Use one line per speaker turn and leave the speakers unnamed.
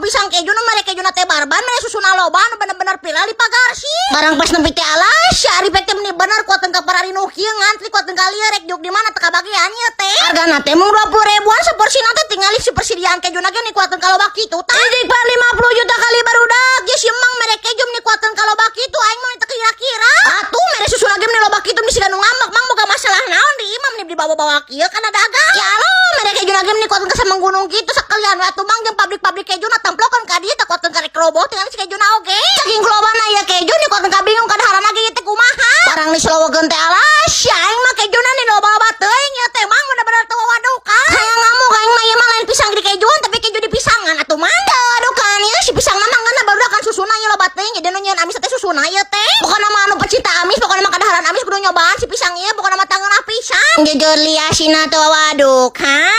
Pisang keju nu mere kejuna teh barban, mere susuna loba, nu bener-bener viral di Pagarsih. Barang pas nempi teh, alas, si Arif teh meni bener kuateun ka pararinuh kieu ngantri kuateun ka lieu rek diuk di mana teu kabagian ieu teh. Hargana teh mung 20 ribuan seporsi teh, tingali si persediaan kejuna ge kuateun ka loba kitu tah. Istighfar 50 juta kali, barudak. Ge si emang mere keju meni kuateun ka loba kitu, aing mah teu kira-kira. Atuh mere susuna ge meni loba kitu, meni siga nu ngambek, Mang, boga masalah naon di imah meni dibawa-bawa kieu kana dagang. Ya Allah, mere kejuna ge meni kuateun ka samang gunung kitu, sakalian we atuh, Mang, jeung pabrik-pabrik kejuna templokan ka dieu teh kuateun ka rek roboh tingali si kejuna oge. Saking lobana ya keju ni kuateun ka bingung kadaharana ge teh kumaha. Barang disolowokeun teh, alas, ya aing mah kejuna ni loba-loba teuing ya teh, Mang, bener-bener teu wawadukan. Hayang ngamuk aing mah, ieu mah lain pisang di kejuan, tapi keju di pisangan atuh, Mang. Teu wadukan ieu si pisangna mah ngeunah, barudak kan susuna ieu loba teuing, jadi nu nyieun amis teh susuna ieu teh. Pokona mah anu pecinta amis, pokona mah kadaharan amis kudu nyobaan si pisang ieu, pokona mah tangeunah pisan. Jujur liasina teu wawadukan.